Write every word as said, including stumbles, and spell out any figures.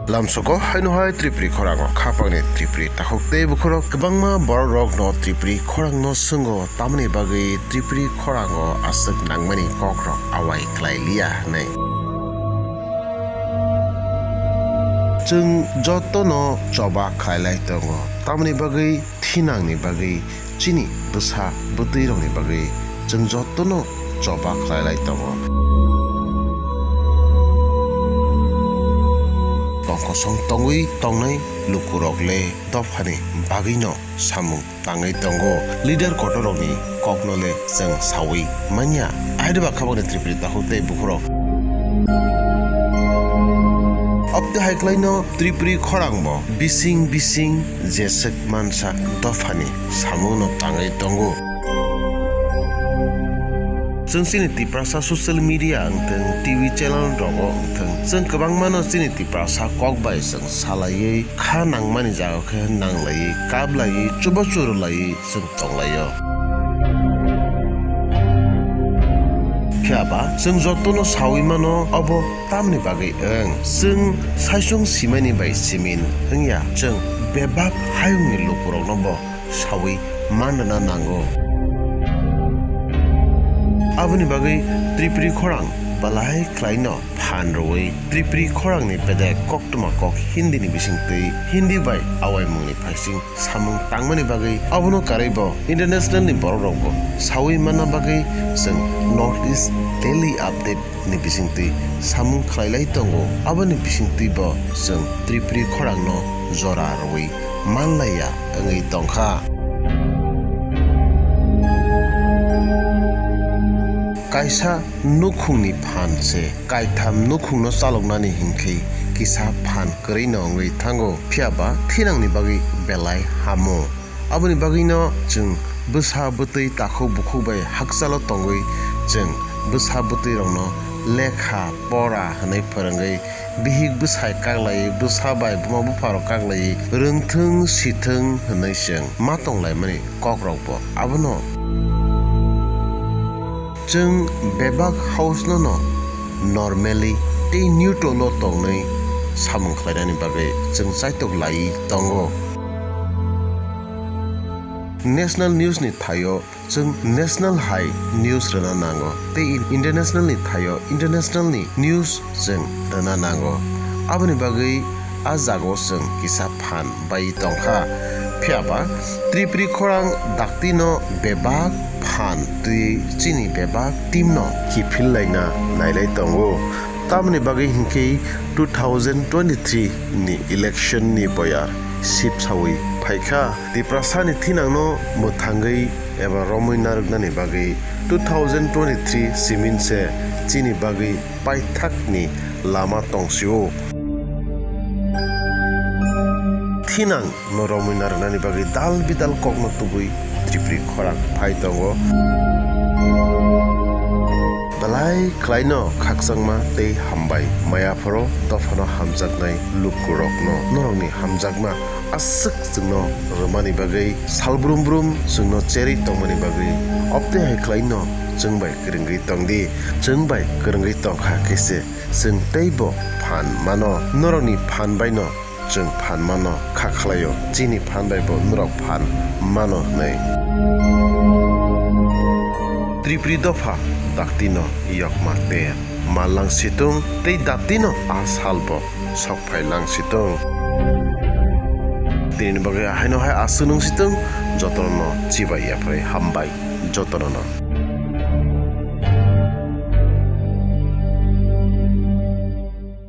Lamsoko haino hai Tripuri khorango khapangni Tripuri takhuk tei bukhurok kwbangma borok rokno Tripuri khorangno swngo, tamoni bagwi Tripuri khorango aswk nangmani kokrok awai khlai liya hwnwi. Chwng jotono choba khlai lai tongo, tamoni bagwi thinangni bagwi chini bwsa bwtwi rokni bagwi chwng jotono choba khlai lai tongo. Tongkosong tongwi tongnai lukurok le dophani bagwino samung tangwi tongo. Leader kotor rokni kokno le chwng sawi manya. Aideba khabangni Tripuri takhuk tei bukhurok. Abte hai khlaino Tripuri khorangbo bising bising jeswk mansa dophani samungno tangwi tongo. Chwng chini Tiprasa social media wngthwng, T V channel rogo wngthwng, chwng kwbangmano chini Tiprasa kok bai chwng salaiwi kha nangmani jaga khe nanglaiwi, kaplaiwi, chubachu rwlaiwi chwng tonglaio. Phiya ba chwng jotono sawi mano, obo tamni bagwi wng? Chwng saichung simani bai simin wngya, chwng bebak hayungni lukurokno bo sawi man rwna nango. Aboni bagwi Tripuri khorang belai khlaino phan rwui Tripuri khorangni bedek koktwma kok Hindi ni bisingtwi, Hindi bai awaimungni phaising samung tangmani bagwi, abono karwi bo international ni borok rokbo sawi manna bagwi chwng North East Daily Update ni bisingtwi samung khlai lai tongo. Aboni bisingtwi bo chwng Tripuri khorangno jora rwui man laiya wngwi tongkha. Kaisa nukhungni phan se kaitham nukhungno chaloknani hinkhe kisa phan kwrwino wngwi thango, phiya ba thinangni bagwi belai hamo. Aboni bagwino chwng bwsa bwtwi takhuk bukhuk bai hakchalo tongwi chwng bwsa bwtwi rokno lekha pora hwnwi phwrwngwi, bihik bwsai kaklaiwi, bwsa bai buma bupharok kaklaiwi rwngthwng sithwng hwnwi chwng ma tonglaimani kokrokbo abono. Chwng bebak house no no normally tei neutral o tongnai samung khlainani bagwi chwng chaitok lai tongo. National news ni thaio chwng national hai news rwna nango tei international ni thaio international ni news chwng rwna nango. Aboni bagwi a jagao chwng kisa phan bai tongkha. Phiya ba Tripuri khorang daktino bebak phan twi chini bebak team no kiphil laina nailai tongo. Tamoni bagwi hinkhe two thousand twenty-three ni election ni boyar sip sawi phaikha. Tiprasa ni thinangno mwthangwi eba romwi narwknani bagwi two thousand twenty-three simin se chini bagwi paithakni lama tongsio. Thinang no romwi narwknani bagwi dal bidal kokno tubui Tripuri khorang phai tongo. Belai khlaino khakchangma tei hambai maya phoro dophano hamjaknai lukurokno norokni hamjakma aswk chwngno rwmani bagwi, sal brum brum chwngno cherwi tongmani bagwi, obtwi hai khlaino chwng bai kwrwngwi tongdi. Chwng bai kwrwngwi tongkha khe se chwng teibo phan mano. Norokni phan baino chwng phan mano, kha khlaio, chini phan bai bo norok phan mano hwnwi. Tripuri dopha daktino yokma ter ma lang situng tei daktino a salbo sok phai lang situng. Tinini bagwi ahaino hai aswk nung situng, jotono chibai yapharwi hambai jotono no.